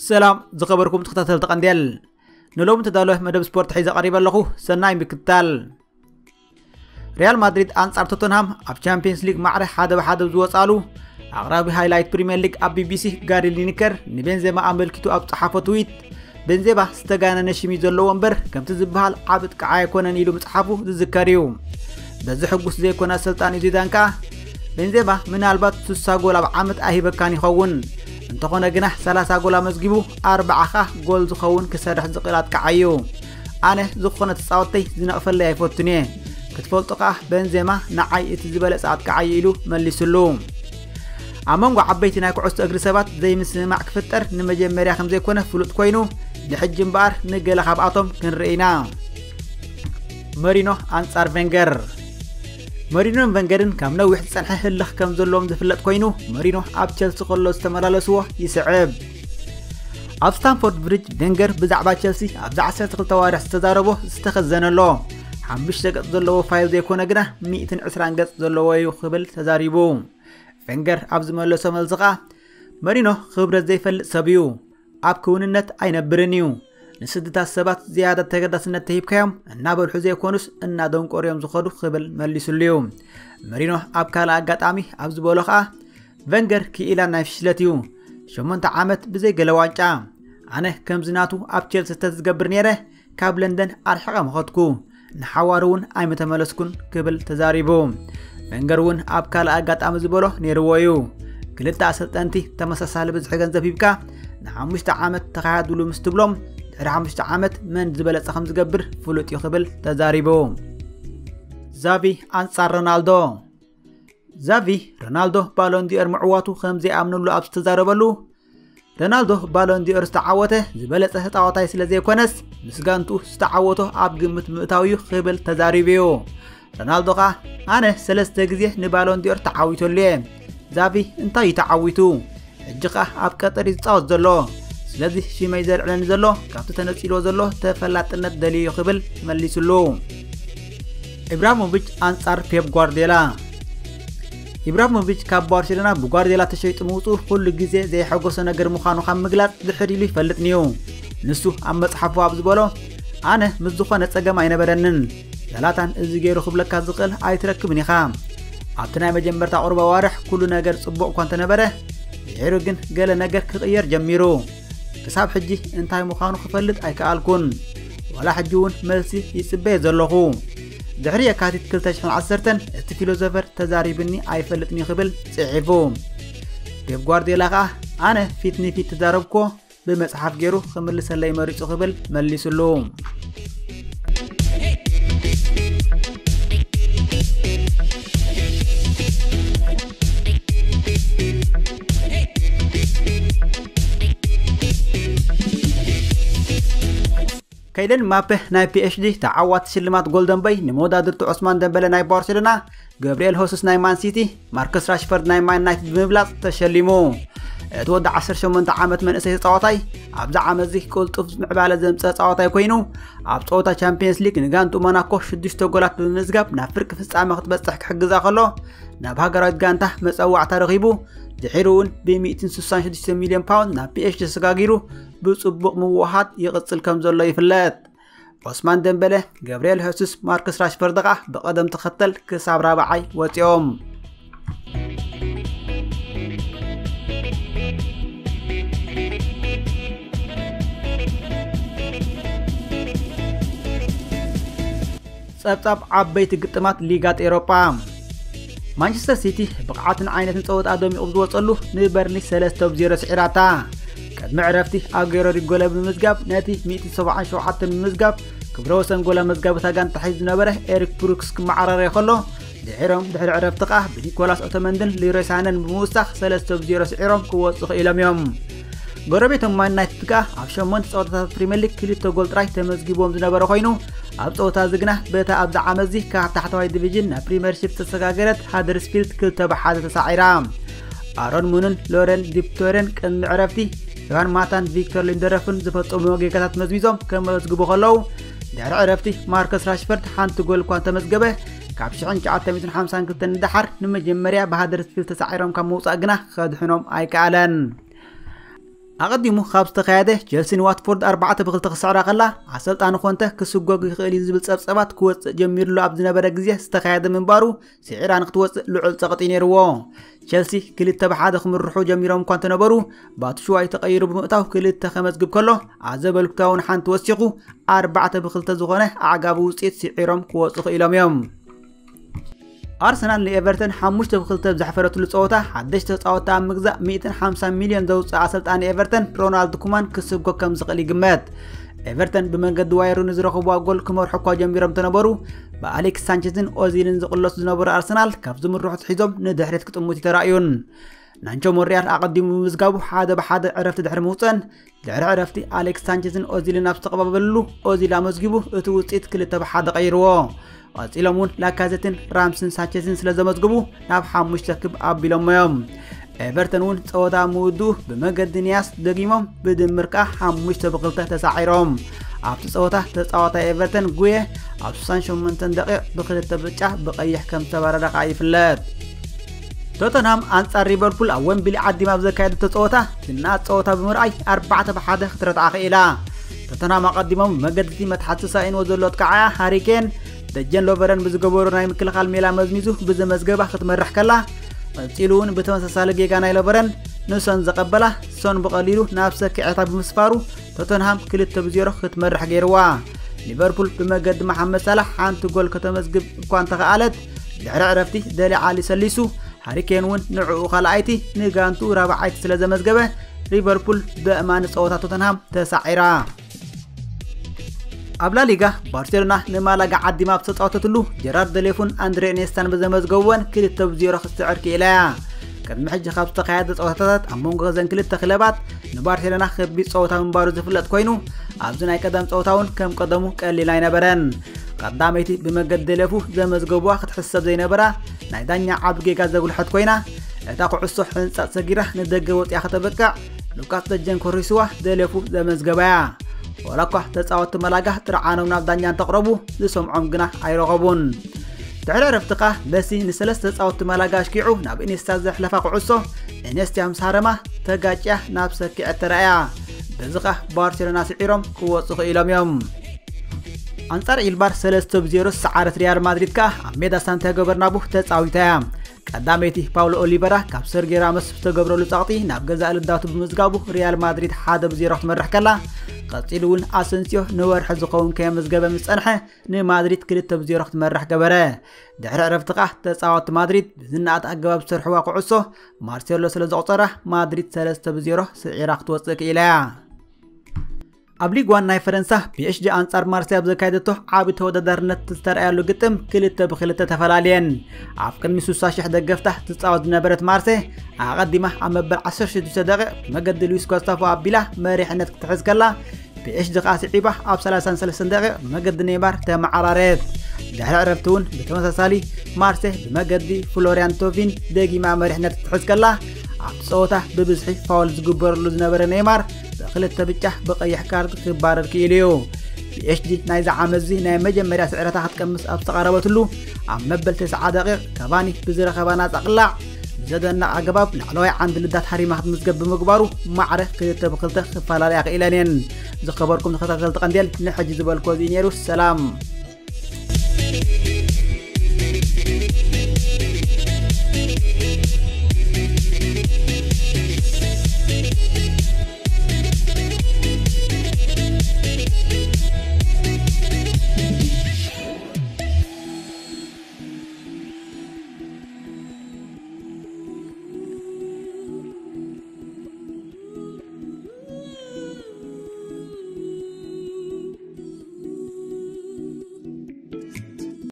ሰላም ዝኸበርኩም ተኸታተልቲ ቀንዴል፣ ንሎሚ ተዳሎ መደብ ስፖርት ሒዘ ቀሪበ ኣለኹ። ሰናይ ምክታል። ሪያል ማድሪድ ኣንጻር ቶተንሃም ኣብ ቻምፒየንስ ሊግ ማዕረ ሓደ ብሓደ ዝወጻሉ፣ ኣቕራቢ ሃይላይት ፕሪምየር ሊግ ኣብ ቢቢሲ ጋሪ ሊኒከር ንቤንዜማ ኣመልኪቱ ኣብ ጸሓፎ ትዊት፣ ቤንዜማ ዝተጋነነ ሽም እዩ ዘለዎ እምበር ከምቲ ዝበሃል ዓቢ ጥቃዕ ኣይኮነን ኢሉ ምጽሓፉ ዝዝከር እዩ። በዚ ሕጉስ ዘይኮነ ኣሰልጣኒ ዚዳን ከኣ፣ ቤንዜማ ምናልባት ስሳ ጎል ኣብ ዓመት ኣይህበካን ይኸውን፣ እንተኾነ ግና ሰላሳ ጎል ኣመዝጊቡ፣ ኣርባዓ ኸኣ ጎል ዝኸውን ክሰርሕ ዝኽእል ኣጥቃዓይ እዩ። ኣነ ዝኾነ ተጻወተይ ዝነቕፈለይ ኣይፈቱን እየ። ክትፈልጦ ከኣ ቤንዜማ ንዓይ እቲ ዝበለጸ ኣጥቃዓይ ኢሉ መሊሱሉ። ኣብ መንጎ ዓበይቲ ናይ ኩዕሶ እግሪ ሰባት ዘይምስምማዕ ክፍጠር ንመጀመርያ ከም ዘይኮነ ፍሉጥ ኮይኑ፣ ንሕጂ እምበኣር ንገለ ካብኣቶም ክንርኢ ኢና። መሪኖ ኣንጻር ቬንገር። መሪኖን ቬንገርን ካብ ነዊሕ ዝጸንሐ ህልኽ ከም ዘለዎም ዝፍለጥ ኮይኑ፣ መሪኖ ኣብ ቸልሲ ከሎ ዝተመላለስዎ ይስዕብ። ኣብ ስታንፎርድ ብሪጅ ቬንገር ብዛዕባ ቸልሲ ኣብዚ ዓሰርተ ክልተ ዋርሕ ዝተዛረቦ ዝተኸዘነ ኣሎ። ሓሙሽተ ገጽ ዘለዎ ፋይል ዘይኮነ ግና ሚእትን ዕስራን ገጽ ዘለዎ እዩ ክብል ተዛሪቡ። ቬንገር ኣብ ዝመለሶ መልሲ ኸኣ፣ መሪኖ ክብረት ዘይፈልጥ ሰብ እዩ። ኣብ ክውንነት ኣይነብርን እዩ። ንስድታት ሰባት ዝያዳ ተገዳስነት ተሂብካዮም እናበልሑ ዘይኮኑስ እናደንቆርዮም ዝኸዱ ክብል መሊሱሉ እዩ። መሪኖ ኣብ ካልእ ኣጋጣሚ ኣብ ዝበሎ ኸኣ፣ ቬንገር ክኢላ ናይ ፍሽለት እዩ። ሸሞንተ ዓመት ብዘይ ገለ ዋንጫ። ኣነ ከምዚ ናቱ ኣብ ቸልሲ ተዝገብር ነይረ፣ ካብ ለንደን ኣርሒቐ ምኸድኩ። ንሓዋሩ እውን ኣይምተመለስኩን ክብል ተዛሪቡ። ቬንገር እውን ኣብ ካልእ ኣጋጣሚ ዝበሎ ነይርዎ እዩ። ክልተ ኣሰልጠንቲ ተመሳሳሊ ብዝሒ ገንዘብ ሂብካ ንሓሙሽተ ዓመት ተኻየድሉ ምስ ትብሎም፣ ድሕሪ ሓሙሽተ ዓመት መን ዝበለጸ ከም ዝገብር ፍሉጥ እዩ ክብል ተዛሪቡ። ዛቪ ኣንጻር ሮናልዶ። ዛቪ፣ ሮናልዶ ባሎን ዲኦር ምዕዋቱ ከም ዘይኣምነሉ ኣብ ዝተዛረበሉ፣ ሮናልዶ ባሎን ዲኦር ዝተዓወተ ዝበለጸ ተጻዋታይ ስለ ዘይኮነስ፣ ምስ ጋንትኡ ዝተዓወቶ ኣብ ግምት ምእታው እዩ ክብል ተዛሪቡ እዩ። ሮናልዶ ኸኣ፣ ኣነ ሰለስተ ግዜ ንባሎን ዲኦር ተዓዊተሉ እየ። ዛቪ እንታይ እዩ ተዓዊቱ? ሕጂ ኸኣ ኣብ ቀጠር እዩ ዝጻወት ዘሎ። ስለዚ ሽመይ ዘልዕለኒ ዘሎ ካብቲ ተነጺልዎ ዘሎ ተፈላጥነት ደልዩ እዩ ክብል መሊሱሉ። ኢብራሂሞቪች ኣንጻር ፔፕ ጓርዲዮላ። ኢብራሂሞቪች ካብ ባርሴሎና ብጓርዲዮላ ተሸይጡ ምውጽኡ ኩሉ ግዜ ዘየሐጎሶ ነገር ምዃኑ ካብ ምግላጽ ድሕር ኢሉ ይፈልጥን እዩ። ንሱ ኣብ መጽሓፉ ኣብ ዝበሎ፣ ኣነ ምስ ዝኾነ ጸገም ኣይነበረንን። ዛላታን እዚ ገይሩ ክብለካ ዝኽእል ኣይትረክብን ኢኻ። ኣብቲ ናይ መጀመርታ ቁሩብ ኣዋርሕ ኩሉ ነገር ጽቡቕ እኳ እንተነበረ፣ ድሒሩ ግን ገለ ነገር ክቕየር ጀሚሩ። ክሳብ ሕጂ እንታይ ምዃኑ ክፈልጥ ኣይከኣልኩን። ዋላ ሕጂ እውን መልሲ ይጽበየ ዘለኹ። ድሕሪ የካቲት ክልተ ሽሕን ዓሰርተን እቲ ፊሎዞፈር ተዛሪብኒ ኣይፈልጥን እዩ ክብል ጽሒፉ። ፔፕ ጓርዲዮላ ከኣ፣ ኣነ ፊት ንፊት ተዛረብኮ፣ ብመጽሓፍ ገይሩ ክምልሰለይ መሪጹ ክብል መሊሱሉ። ከይለን ማፔ ናይ ፒኤችዲ ተዓዋቲ ሽልማት ጎልደን ቦይ ንመወዳድርቲ ዑስማን ደምበለ ናይ ባርሴሎና፣ ገብርኤል ሆሱስ ናይ ማን ሲቲ፣ ማርከስ ራሽፈርድ ናይ ማን ዩናይትድ ብምብላጽ ተሸሊሙ። እቲ ወዲ ዓሰርተ ሸሞንተ ዓመት መንእሰይ ተጻዋታይ ኣብዚ ዓመት እዚ ቅልጡፍ ምዕባለ ዘምጸ ተጻዋታይ ኮይኑ፣ ኣብ ጸወታ ቻምፒየንስ ሊግ ንጋንቱ ሞናኮ ሽዱሽተ ጎላት ብምምዝጋብ ናብ ፍርቂ ፍጻመ ክትበጽሕ ክሕግዛ ከሎ፣ ናብ ሃገራዊት ጋንታ መጸዋዕታ ረኺቡ፣ ድሒሩ እውን ብ ሚእትን ስሳን ሽዱሽተ ሚልዮን ፓውንድ ናብ ፒኤችዲ ተሰጋጊሩ ብጽቡቕ ምውሃድ ይቕጽል ከም ዘሎ ይፍለጥ። ዑስማን ደምበለ፣ ገብርኤል ሄሱስ፣ ማርከስ ራሽፈርድ ኸኣ ብቐደም ተኸተል ክሳብ ራብዓይ ወጺኦም። ጸብጻብ ዓበይቲ ግጥማት ሊጋት ኤሮጳ። ማንቸስተር ሲቲ ብቕዓትን ዓይነትን ጸወታ ደሚቑ ዝወጸሉ ንበርንሊ ሰለስተ ብ ዜሮ ስዒራታ። ቅድሚ ዕረፍቲ ኣጌሮ ሪጎለ ብምምዝጋብ ነቲ ሚእቲ ሰብዓን ሸውዓተን ብምምዝጋብ ክብረ ወሰን ጎል ኣመዝጋቢ እታ ጋንታ ሒዙ ዝነበረ ኤሪክ ብሩክስ ክመዓራረዮ ከሎ፣ ድሒሮም ድሕሪ ዕረፍቲ ከኣ ብኒኮላስ ኦቶመንድን ሊሮይ ሳነን ብምውሳኽ ሰለስተ ብ ዜሮ ስዒሮም ክወጹ ክኢሎም እዮም። ጎረቤቶም ማን ዩናይትድ ከኣ ኣብ ሸሞንተ ጸወታታት ፕሪምየር ሊግ ክልተ ጎል ጥራይ ተመዝጊብዎም ዝነበረ ኮይኑ፣ ኣብ ጸወታ እዚ ግና በታ ኣብዚ ዓመት እዚ ካብ ታሕተዋይ ዲቪዥን ናብ ፕሪምየርሺፕ ዝተሰጋገረት ሃደርስፊልድ ክልተ ብ ሓደ ተሳዒራ። ኣሮን ሙንን ሎረን ዲፕቶረን ቅድሚ ዕረፍቲ ዮሃን ማታን ቪክቶር ሊንደረፍን ዝፈጸምዎ ጌጋታት መዝሚዞም ከመዝግቡ ከለዉ፣ ድሕሪ ዕረፍቲ ማርከስ ራሽፈርድ ሓንቲ ጎል እኳ እንተመዝገበ፣ ካብ ሽሕን ትሽዓተ ሚእትን ሓምሳን ክልተን ንደሓር ንመጀመርያ ብሃደርስፊልድ ተሳዒሮም ካብ ምውጻእ ግና ከድሕኖም ኣይከኣለን። ኣቐዲሙ ካብ ዝተኻየደ፣ ቸልሲ ንዋትፎርድ ኣርባዕተ ብክልተ ክስዕራ ከላ፣ ኣሰልጣኒ ኮንተ ክስጎግ ይኽእል እዩ ዝብል ጸብጸባት ክወጽእ ጀሚሩሉ ኣብ ዝነበረ ግዜ ዝተኻየደ ምንባሩ፣ ስዒራ ንክትወጽእ ልዑል ጸቕጢ ነይርዎ። ቸልሲ ክልተ ብሓደ ክምርሑ ጀሚሮም እኳ እንተነበሩ፣ ባትሹዋይ ተቐይሩ ብምእታው ክልተ ከመዝግብ ከሎ፣ ኣዘበልኩታ እውን ሓንቲ ወሲኹ ኣርባዕተ ብክልተ ዝኾነ ኣዕጋቢ ውጽኢት ስዒሮም ክወጹ ክኢሎም እዮም። ኣርሰናል ንኤቨርተን ሓሙሽተ ብክልተ ብዘሕፈረትሉ ጸወታ፣ ሓደሽቲ ተጻወትቲ ኣብ ምግዛእ ሚእትን ሓምሳን ሚልዮን ዘውጽእ ኣሰልጣኒ ኤቨርተን ሮናልድ ኩማን ክስጎግ ከም ዝኽእል ይግመት። ኤቨርተን ብመንገዲ ዋይሩ ንዝረኸብዋ ጎል ክመርሑ እኳ ጀሚሮም ተነበሩ፣ ብኣሌክስ ሳንቼዝን ኦዚልን ዝቕለሱ ዝነበሩ ኣርሰናል ካብ ዝምርሑ ኣትሒዞም ንድሕሪት ክጥምቱ ተራእዩን። ናንቾ ሞንሪያል ኣቐዲሙ ብምዝጋቡ ሓደ ብሓደ ዕረፍቲ ድሕሪ ምውፀን፣ ድሕሪ ዕረፍቲ ኣሌክስ ሳንቼዝን ኦዚልን ኣብ ዝተቐባበልሉ፣ ኦዚል ኣመዝጊቡ እቲ ውፅኢት ክልተ ብሓደ ቀይርዎ። ቀፂሎም እውን ላካዜትን ራምስን ሳንቼዝን ስለ ዘመዝግቡ ናብ ሓሙሽተ ክብ ኣቢሎሞ እዮም። ኤቨርተን እውን ጸወታ ምውድኡ ብመገዲ ኒያስ ደጊሞም ብድምር ከኣ ሓሙሽተ ብክልተ ተሳዒሮም። ኣብቲ ጸወታ ተጻዋታይ ኤቨርተን ጉየ ኣብ ሱሳን ሸሞንተን ደቂቕ ብክልተ ብጫ ብቐይሕ ከም ዝተባረረ ከኣ ይፍለጥ። ቶተንሃም ኣንጻር ሊቨርፑል ኣብ ወምብሊ ዓዲማ ኣብ ዘካየደቶ ጸወታ፣ ዝነኣድ ጸወታ ብምርኣይ ኣርባዕተ ብሓደ ክትረትዓ ክኢላ። ቶተንሃም ኣቐዲሞም ብመገዲ መትሓዚ ተሳኢንዎ ዘሎ ኣጥቃዓያ ሃሪ ኬን፣ ደጀን ሎቨረን ብዝገበሮ ናይ ምክልኻል ሜላ መዝሚዙ ብዘመዝገባ ክትመርሕ ከላ፣ ቀጺሉ እውን ብተመሳሳሊ ጌጋ ናይ ሎቨረን ንሶን ዘቐበላ፣ ሶን ብቐሊሉ ናብ ሰኪዐታ ብምስፋሩ፣ ቶተንሃም ክልተ ብዜሮ ክትመርሕ ገይርዋ። ሊቨርፑል ብመገዲ መሓመድ ሳላሕ ሓንቲ ጎል ከተመዝግብ እኳ እንተኸኣለት፣ ድሕሪ ዕረፍቲ ደሊ ዓሊ ሰሊሱ፣ ሃሪ ኬን እውን ንዕኡ ካልኣይቲ ንጋንቱ ራብዓይቲ ስለ ዘመዝገበ፣ ሊቨርፑል ብእማኒ ጸወታ ቶተንሃም ተሳዒራ። ኣብ ላሊጋ፣ ባርሴሎና ንማላጋ ዓዲማ ኣብ ዝተጻወተትሉ፣ ጀራርድ ደሌፉን ኣንድሬ ኢኔስታን ብዘመዝገብወን ክልተ ብዜሮ ክትስዕር ክኢላ እያ። ቅድሚ ሕጂ ካብ ዝተኻየደ ጸወታታት ኣብ መንጎ እዘን ክልተ ክለባት ንባርሴሎና ከቢድ ጸወታ ምንባሩ ዝፍለጥ ኮይኑ፣ ኣብዚ ናይ ቀደም ጸወታ እውን ከም ቀደሙ ቀሊል ኣይነበረን። ቀዳመይቲ ብመገዲ ደሌፉ ዘመዝገቡዋ ክትሕሰብ ዘይነበራ ናይ ዳኛ ዓቢ ጌጋ ዘጉልሐት ኮይና፣ እታ ኩዕሶ ሕንጻጽ ሰጊራ ንደገ ወጺኣ ከተበቅዕ፣ ሉካስ ደጀን ኮሪስዋ ደሌፉ ዘመዝገባያ። ዋላ እኳ ተጻወትቲ መላጋ ጥርዓኖም ናብ ዳኛ እንተቕረቡ፣ ዝሰምዖም ግና ኣይረኸቡን። ድሕሪ ዕረፍቲ ከኣ መሲ ንሰለስተ ተጻወትቲ መላጋ ኣሽኪዑ ናብ ኢኔስታ ዘሕለፋ ኩዕሶ፣ ኢኔስታ ምስ ሃረማ ተጋጭያ ናብ ሰኪዐት ተራእያ። በዚ ከኣ ባርሴሎና ስዒሮም ክወጹ ክኢሎም እዮም። ኣንጻር ኢልባር ሰለስተ ብዜሮ ዝሰዓረት ሪያል ማድሪድ ከኣ ኣብ ሜዳ ሳንቲያጎ በርናቡ ተጻዊታ እያ። ቀዳመይቲ ፓውሎ ኦሊቨራ ካብ ሰርጌ ራሞስ ዝተገብረሉ ጸቕጢ ናብ ገዛእ ልዳቱ ብምዝጋቡ ሪያል ማድሪድ ሓደ ብዜሮ ክትመርሕ ከላ፣ ቀጺሉ እውን ኣሰንሲዮ ንወርሒ ዝኸውን ከየመዝገበ ምስ ጸንሐ ንማድሪድ ክልተ ብዜሮ ክትመርሕ ገበረ። ድሕሪ ዕረፍቲ ከኣ ተጻወትቲ ማድሪድ ብዝነኣድ ኣገባብ ዝሰርሕዋ ኩዕሶ ማርሴሎ ስለ ዘቑጸራ ማድሪድ ሰለስተ ብዜሮ ስዒራ ክትወጽእ ክኢላ እያ። ኣብ ሊግ ዋን ናይ ፈረንሳ፣ ፒ ኤስ ጂ ኣንጻር ማርሴይ ኣብ ዘካየደቶ ዓቢ ተወዳዳርነት ዝተረኣየሉ ግጥም ክልተ ብክልተ ተፈላለየን። ኣብ ቅድሚ ስሳ ሽሕ ደገፍታ ትጻወት ዝነበረት ማርሴይ፣ ኣቐዲማ ኣብ መበል ዓሰርተ ሽዱሽተ ደቂቕ ብመገዲ ሉዊስ ጓስታፎ ኣቢላ መሪሕነት ክትሕዝ ከላ፣ ፒ ኤስ ጂ ከኣ ስዒባ ኣብ ሰላሳን ሰለስተን ደቂቕ ብመገዲ ኔይማር ተመዓራረየት። ድሕሪ ዕረፍቲ እውን ብተመሳሳሊ ማርሴይ ብመገዲ ፍሎሪያን ቶቪን ደጊማ መሪሕነት ክትሕዝ ከላ፣ ኣብቲ ጸወታ ብብዝሒ ፋውል ዝግበረሉ ዝነበረ ኔይማር ብክልተ ብጫ ብቐይሕ ካርድ ክባረር ክኢሉ እዩ። ፒ ኤስ ጂ ናይዚ ዓመትዚ ናይ መጀመርያ ስዕረታ ክትቀምስ ኣብ ዝተቓረበትሉ፣ ኣብ መበል ተስዓ ደቂቕ ካቫኒ ብዝረኸባ ናጻ ቅላዕ ብዘደንቕ ኣገባብ ላዕለዋይ ዓንዲ ልዳት ሃሪማ ክትምዝገብ ብምግባሩ፣ ማዕረ ክልተ ብክልተ ክፈላለያ ክኢለን እየን። ዝኸበርኩም ተኸታተልቲ ቀንዴል፣ ንሕጂ ዝበልኩዎ እዚ ነይሩ። ሰላም።